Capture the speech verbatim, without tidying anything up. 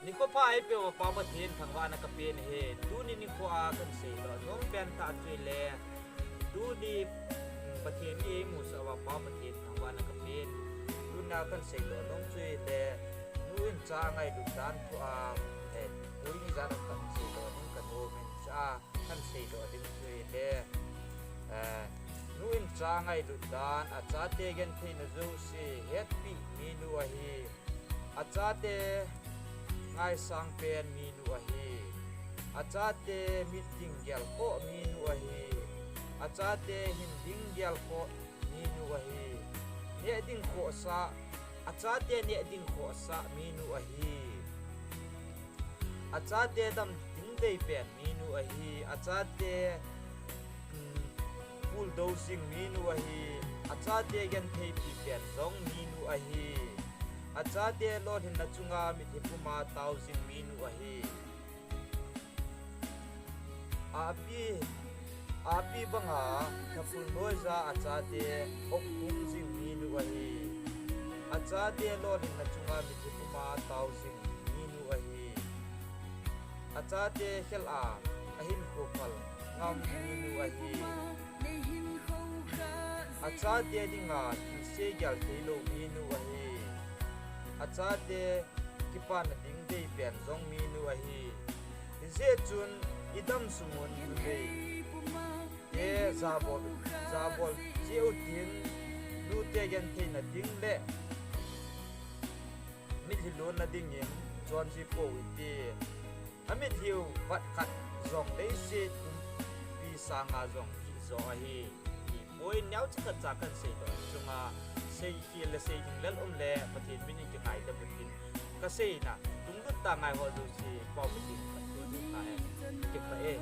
Nikho pha eipeuva Pa Pathen thangvahna kapen ahi. Tuni nikho a kahin seidoh nom pen tah chu ahile, tuni, mm, Pathen in eimusah uva Pa Pathen thangvahna kapen. Tuni a kahin seidoh nom chu ahile, nu in cha angailut dan thu a, eh, tuni ijat a kahin seidoh ding kanom in, cha kahin seidoh ding chu ahile, eh, nu in cha angailut dan, achate gentheina jouse hetpeh minu ahi. Achate ngaisang pen minu ahi. Achate mit ding gelkhoh minu ahi. Achate hin ding gelkhoh minu ahi. Neh ding khohsah, achate neh ding khohsah minu ahi. Achate dam ding deipen minu ahi. Achate, mm, puldou jing minu ahi. Achate gentheipi pen jong minu ahi. Achate lolhinna chunga mitlhi puma tao jing minu ahi. Api, api banga thapul noija achate okhum jing minu ahi. Achate lolhinna chunga mitlhi puma tao jing minu ahi. Achate khel a ahinkho phal ngam minu ahi. Achate dinga thilse gel theilou minu ahi. Achate kipana ding deipen jong minu ahi. Hijeh chun idam sungun numei te jabol, jabol cheh utin, nute gentheina ding le mitlhi lonna dingin chonji pou hite. Amitlhiu vat khat jong leiset umpi sanga jong kihjo ahi. Tipoi neocha khat cha kahin seidoh chunga, seikhel le seiding lel um le Pathen min in kingaidam utin, kaseina tunglut tah ngai ho jouse Pa Pathen in phatthei boh tahen. Kipah e.